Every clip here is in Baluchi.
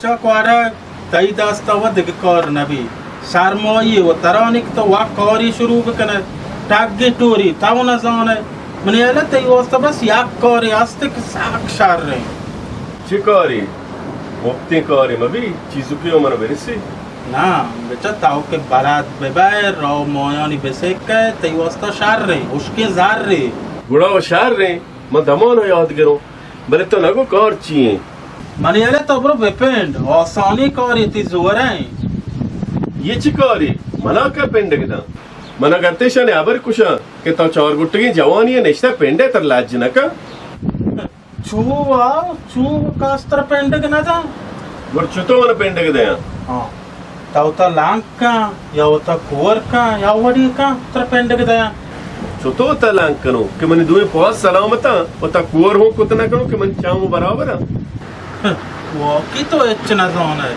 چا کوارگ، تئی دست ءَ وَ دگہ کار نہ بی۔ شرمائی و ترا نی کہ تو وَ کاری شروع بکن ئے۔ ٹگی ٹوری تو نہ زان ئے۔ منی ہیال ءَ تئی واسطہ بس یک کارے ہست کہ سک شر ایں۔ چی کاری؟ مپتیں کارے مہ بی، چیزکے و من ءَ برسی۔ نا، بچا تو کہ بلد بہ بئے، رو مایانی بسک ئے، تئی واسطہ شر ایں، ہشکیں زر ایں۔ گڑا و شر ایں، من دمان ءَ یاد گروں۔ بلے تو نگو کار چی ایں؟ منی ہیال ءَ تو برو بپنڈ، آسانیں کارے، تئی زور ایں۔ یہ چی کارے؟ منا کئے پنڈگ داں؟ منا گرتیں شانے ہبر کشاں کہ تو چار گٹگیں جوانے ئے، نشتہ پنڈ ئے، ترا لج نہ کن؟ چو وا، چو کس ترا پنڈگ نہ داں؟ گڑا چتو من پنڈگ دیاں؟ ہاں۔ تو وتا لانک کن، یا وتا کور کن، یا وڑی کن، ترا پنڈگ دیاں۔ چتو وتا لانک کنوں کہ منی دوئیں پاس سلامت اَں، وتا کور ہوں کت نہ کنوں کہ منی چام برابر اَں۔ واقعی تو ہچ نہ زان ئے۔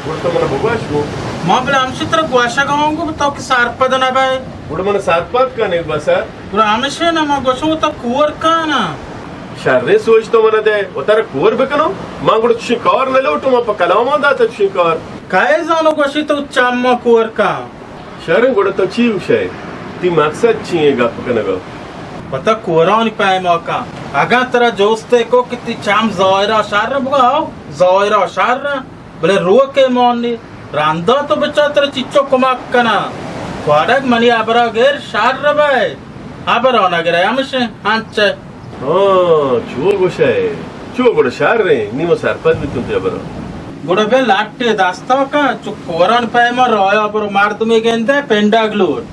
گڑا تو من ءَ بگوش گوں۔ ما بلے ہمشی ترا گوشگ ءَ آں گوں، تو کہ سرپد نہ بئے۔ گڑا من ءَ سرپد کن ئے بس۔ گڑا ہمشی نہ، ما گوشوں وتا کور کن۔ شریں سوج تو من ءَ دئے، وتارا کور بکنوں؟ من گڑا چشیں کار نہ لوٹوں، من پہ کلاماں داتہ چشیں کار۔ کئے زانو گوشی تو چم ءَ کور کن۔ شریں، گڑا تو چی گوش ئے؟ تئی مقصد چی ایں گپ کنگ ءَ؟ وتا کورانی پیما کن۔ اگاں ترا جستے کو کہ تئی چم ظاہر ءَ شر اَں، بگو ہو، ظاہر ءَ شر اَں۔ بلے روک ءَ مان نی، رندا تو بچار ترا چچو کمک کناں۔ کوارگ، منی ہبرا گر، شر بئے۔ ہبرا نہ گرئے ہمشیں، انچ ئے۔ ہاں، چو گوش ئے، چو گڑا شر ایں، نی ما سرپد بیتوں تئی ہبرا۔ گڑا بیا لٹے دستا کن، چو کوران پیما رایا برو، مردمے گندئے پنڈگ لوٹ۔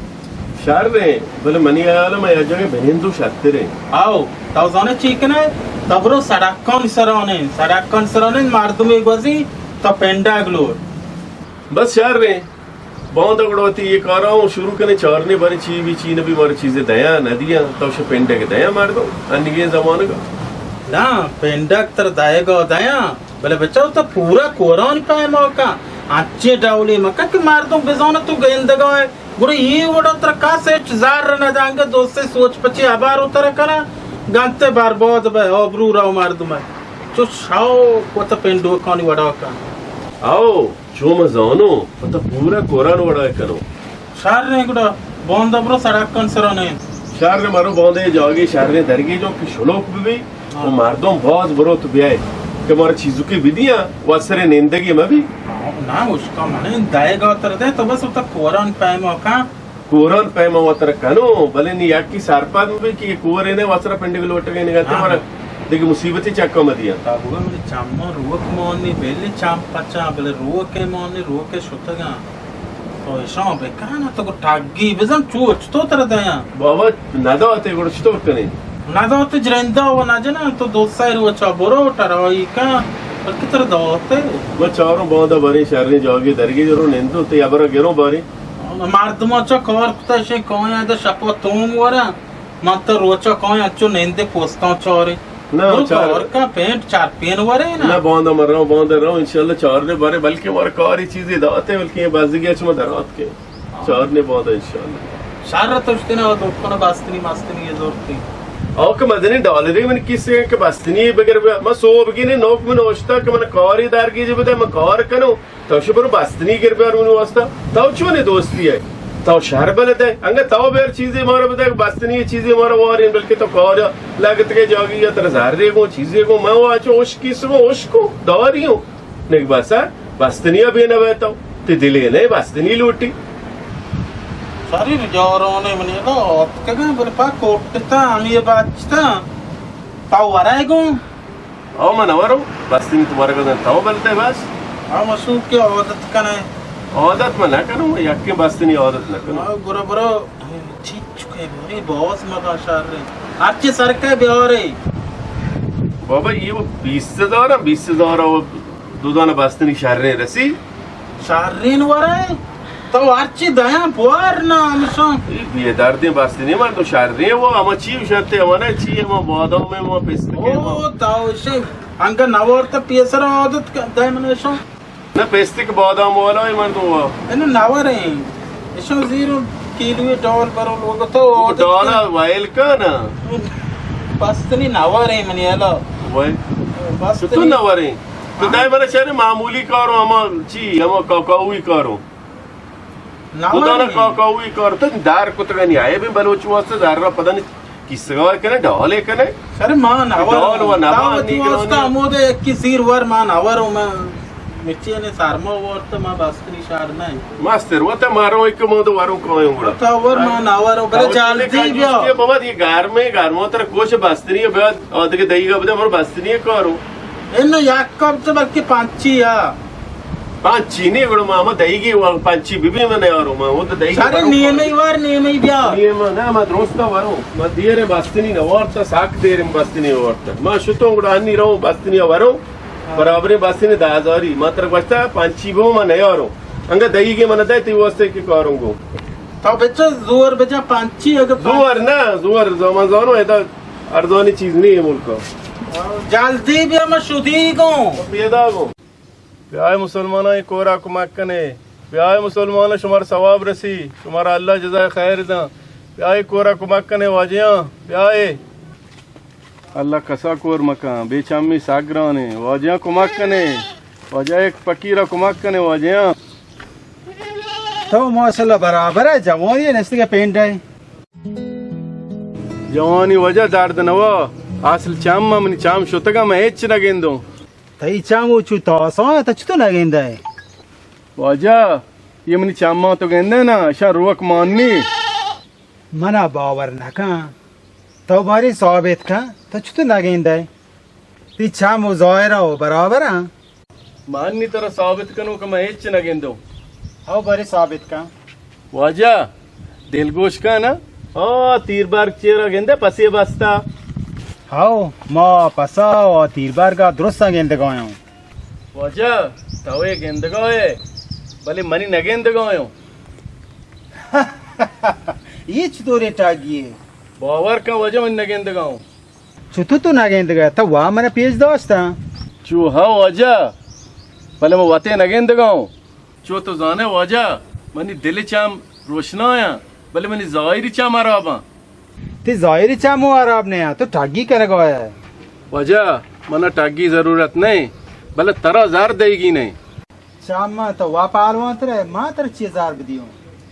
شر ایں، بلے منی ہیال ءَ ما یک جاگہے بنندوں شرتر ایں۔ آؤ، تو زانے چی کنئے؟ تو برو سڑکانی سرا نند، سڑکانی سرا نند، مردمے گوزی، تو پنڈگ لوٹ۔ بس شر ایں۔ باندا گڑا وتی اے کارا اوں شروع کنیں، چارنے باریں چی بی چی نہ بی، مارا چیزے دیاں نہ دیاں، تو شہ پنڈگ دیاں مردم انیگیں زمانگا۔ نا، پنڈگ ترا دئیگا دیاں، بلے بچار تو پورا کورانی پیما کن، انچیں ڈولے مکن کہ مردم بزانت تو گندگا ئے۔ گڑا اے وڑا ترا کس ہچ زر نہ دنگہ، دوستے سوچ پچے ہبر و ترا کناں، گنتے برباد بئے، آبرو رو مردم ئے۔ چو شوق وتا پنڈوکانی وڑا کن۔ آؤ، چو من زانوں، پہ تو پورا کوران وڑا کنوں۔ شر ایں گڑا، باندا برو سڑکان سرا نند۔ شر ایں، مرو باندا اے جاگہے شریں درگیجو کہ شلوک ببی، ہاں۔ و مردم باز بروت بیائے کہ مارا چیزوکے بدیاں، و سرے نندگی مبی۔ ہاں، نا، اشکا من دئیگا ترا دئے، تو بس وتا کوران پیما کن۔ کوران پیما وترا کنوں، بلے نی یکی سرپد ببی کہ اے کورے نہ وترا پنڈگ لوٹگے نگاتے ہاں۔ مارا دگہ مصیبتے چکا مدیاں۔ تا بگو منی چماں روک مانی، بلی چم پچاں، بلے روکے مانی، روکے شتگاں۔ تو اشاں بکن، تو گو ٹگی بزن، چو چتو ترا دیاں۔ بابا نداتے گڑا چتو کنی؟ نداتے جرندا و نجناں، تو دو سئے روچا برو، ٹرائی کن، بلکہ ترا داتے۔ ما چاروں باندا باریں شریں جاگے درگیجو رو نندوں، تئی ہبرا گروں باریں۔ مردماں چا کار کتا، اشیں کایاں ادا شپا توم ورا، من تو روچا کایاں انچو نندے پوستاں چارے۔ نہ، برو چار- کار کن، پینٹ چرپین ورے نا۔ نہ، باندا من رواں، باندا رواں، انشاءاللہ چارنے بارے، بلکہ مارا کاری چیزے داتے، بلکہ اے بزگی اچ ما درات کے۔ چارنے باندا انشاءاللہ۔ شر تو اشتنا دکان بستنی مستنی یہ زورتی۔ او کہ مزنی ڈالرے من کسے کہ بستنی بگر بیا۔ ما صوب گینے نوک من اوشتا کہ من کاری درگیجے بدے، من کار کنوں۔ تو شو برو بستنی گر بیار منی واسطہ۔ تو چونیں دوستی ئے؟ تو شر بلد ئے۔ انگا تو بیر چیزے مارا بدے، بستنی چیزے مارا وارین، بلکہ تو کارا لگتگے جاگہے یا ترا زرے گوں، چیزے گوں، من واچو اشکی سگوں، اشکوں، داریوں۔ نک بس، بستنی بے نہ بے تو۔ تی دلے نہ بستنی لوٹی۔ سری جارانے منی ادا آتکگاں، بلے پا کوٹتا، ہمیں بچتا۔ تو ورائے گوں؟ او من نہ وروں، بستنی تو ورگ ءَ دنت، تو بلتے بس۔ ہاں، مسوک کہ عادت کنے۔ عادت من نہ کنوں، من یکیں بستنی عادت نہ کنوں۔ ہاں، گڑا برو، چیچکے بارے باز مگا شر۔ ہرچی سر کے بیارے۔ بابا، یہ وہ بیست ہزار ہے، بیست ہزار ہے، وہ دو دانہ بستنی شریں رسی۔ شرین ورے؟ تو ہرچی دیاں بوار نا ہمشان۔ اے بے دردیں بستنی من تو شریں وہ ہما چی شتے ہمانا چی ہما بادام میں وہ پستکے او، تو اسے انگا نوار تو پیسر عادت کر دے من ایشان۔ نہ پستک بادام والا ہے من تو وہ۔ انو نواریں۔ ایشان زیرو کیلو ڈال برو لوگ تو عادت ڈالا کر۔ وائل کا نا۔ بستنی نواریں منی الا۔ وائل۔ بستنی تو نواریں۔ تو دائے بلے شہر معمولی کارو، ہما چی، ہما کاکاوی کارو۔ نہ خدا نہ مانی۔ کاکاوی کارو، تو دار کتگانی آئے بے بلوچ واسطے دار را پتہ نہیں کسگار کنے، ڈالے کنے۔ سر ما نہ ڈال و نہ تا بانی وتی واسطہ گرانی۔ ہمودے یکی سیر ور ما نہ ورو، ما مچی نے سرما ورت، ما بستنی شہر نہیں۔ مستر وتا مارو ایک مودو ورو کویوں گڑا۔ تا ور ما نہ ورو، بلے جلدی بیا۔ بابا یہ گرمے، گرمو تر کوش بستنی بیا، آدگے دئیگا بدے، مر بستنی کارو۔ انو یک کپ تو بلکہ پنچی ہا۔ پنچی نے گڑا ما، ما دئیگی و پنچی بی بی من یارو ما، وہ تو دئیگی سارے برو نیمے کارو۔ وار، نیمے بیا۔ نیمے نہ، ما درستا ورو۔ ما دیرے بستنی نہ وارتا، ساک دیرے بستنی وارتا۔ ما شتوں گڑا انی رو بستنی ورو۔ برابریں بستنی دہ ہزاری۔ ما تر گوشتا پنچی بو ما نیارو۔ انگا دئیگی من دے تی واسطے کہ کاروں گو۔ تو بچہ زور بجا پنچی اگر پنچی۔ زور نہ، زور زمان زانو ادا ارزانی چیز نہیں ہے ملکا۔ جلدی بیا، ما شدی گوں۔ پیدا گوں۔ بیائے مسلماناں اے کورا کمک کنے۔ بیائے مسلماناں، شمار ثواب رسی۔ شمار اللہ جزائے خیر داں۔ بیائے کورا کمک کنے واجیاں۔ بیائے۔ اللہ کسا کور مکن۔ بے چمی ساگرانے۔ واجیاں کمک کنے۔ واجہ ایک فقیرا کمک کنے واجیاں۔ تو ماشاءاللہ برابر ہے، جوانی نستی کے پینڈ ہے۔ جوانی وجہ درد نوا، اصل چم منی چم شتگا، من ہچ نہ گندوں۔ تئی چم و چو تاسا، تو چطور نہ گندے؟ واجہ، یہ منی چماں تو گندے نا، اشاں روک مانی۔ منا باور نہ کن۔ تو باری ثابت کن، تو چطور نہ گندے؟ تی چم و ظاہرہ و برابر ہیں۔ من نی ترا ثابت کنوں کہ من ہچ نہ گندوں۔ ہو بری ثابت کن۔ واجہ، دلگوش کن نا۔ آ، تیر برگ چیرا گندے پسے بستا۔ ہو، ما پسا و تیر برگا درستاں گندگایاں۔ واجہ، تو اے گندگائے، بلے منی نہ گندگایوں۔ یہ چطورے ٹاگی ہے؟ باور کن واجہ، من نہ گندگاؤں۔ چو تو تو نہ گندگا، تو وا من پیش داشتا۔ چو ہا واجہ، بلے من وتے نہ گندگاؤں۔ چو تو زانے واجہ، منی دل چم روشنایاں، بلے منی ظاہری چم حراباں۔ تی ظاہری چم و حراب نہ آں، تو ٹگی کنگا ہے۔ واجہ، منا ٹگی ضرورت نہیں، بلے ترا زر دئیگی نہیں۔ چم تو وا پالوان ترے، ما ترا چی زر بدیوں؟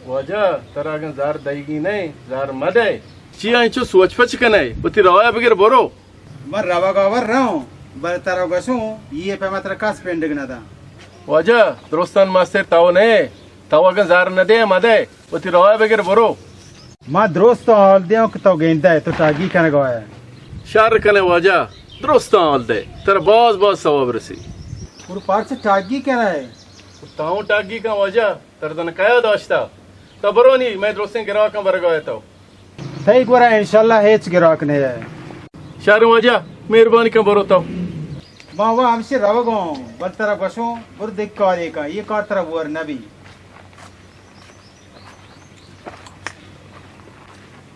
واجہ، ترا اگن زر دئیگی نہیں، زر مدے۔ چی انچو سوچ پچ کنے؟ وتی راہ بگر برو۔ من روگا ور رہوں، بلے ترا گشوں، یہ پہ ما ترا کس پنڈگ نہ داں۔ واجہ، درستان مستر تو نہ، تو اگن زر نہ دے، مدے، وتی راہ بگر برو۔ ما درست حال دیاں کہ تو گندے، تو ٹاگی کنگا ہے۔ شر کنے واجہ، درست حال دے، ترا باز باز ثواب رسی۔ اور پرچ ٹاگی کنے؟ تو ٹاگی کن واجہ، ترا دن کیا داشتا؟ تو برو نی، میں درستیں گراکاں برگا ہے تو۔ تئی گورا انشاءاللہ ہچ گراک نہ ہے۔ شر واجہ، مہربانی کن برو تو۔ ما وا ہمشی روگوں، بل ترا گوشوں، بر دگ کارے کن، یہ کار ترا بور نبی۔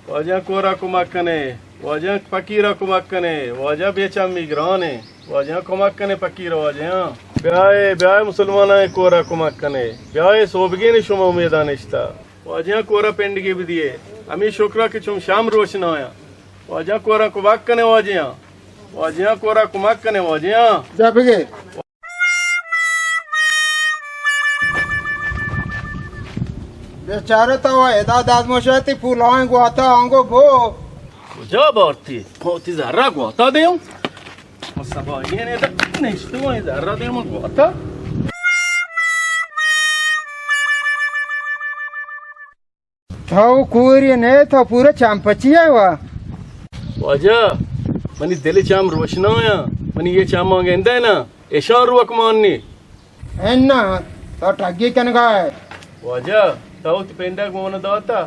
واجہ کورا کمک کنے، واجہ فقیرا کمک کنے، واجہ بے چمی گرانے، واجہ کمک کنے فقیر واجہ۔ بیائے، بیائے مسلماناں کورا کمک کنے، بیائے سوبگین شما امیدان اشتا۔ واجہ کورا پنڈگی بدیے، ہمیں شکرا کہ چم شام روشنایا۔ واجہ کورا کمک کنے واجہ۔ واجہ کورا کمک کنے واجہ۔ جا بگے۔ بیچارہ تو ادا دادموشاتی پولائیں گواتا آنگو بو۔ کجا بارتی؟ پوتی زرا گواتا دیوں۔ سبا یہ نے نشتو زرا دیوں گواتا۔ تو کوری نے، تو پورا چمپچی ہے وا۔ واجہ، منی دل چم روشنایا، منی یہ چم گندے نا، اشان روک ماننی۔ انا، تو ٹگی کنگا ہے۔ واجہ، تو تی پنڈک مون داتا،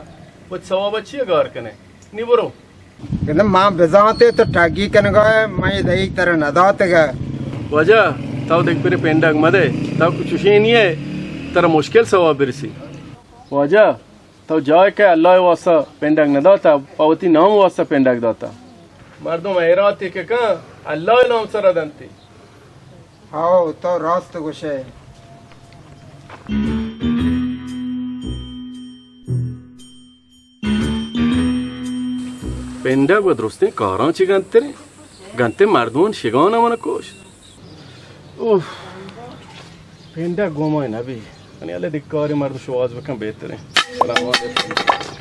وت ثواب چی گار کنے؟ نی برو۔ گندم ما بزانتے تو ٹگی کنگا ہے، میں دئی تر نہ داتگا۔ واجہ، تو دیکھ پر پنڈک مدے، تو کچھ شے نہیں ہے، ترا مشکل ثواب برسی۔ واجہ، تو جائے کہ اللہ واسطہ پنڈگ نہ داتا، پہ وتی نام واسطہ پنڈگ داتا۔ مردم حیراتی کہ کن، اللہ نام سر دنتی۔ ہاو، تو راست گوشے۔ پنڈگ و درستیں کاراں چی گنتریں؟ گنتے مردمان شگان من کوش۔ اوف، پنڈا گوما نبی. یعنی اللہ دکاری مردم شواز بکن بہترین. سلام علیکم.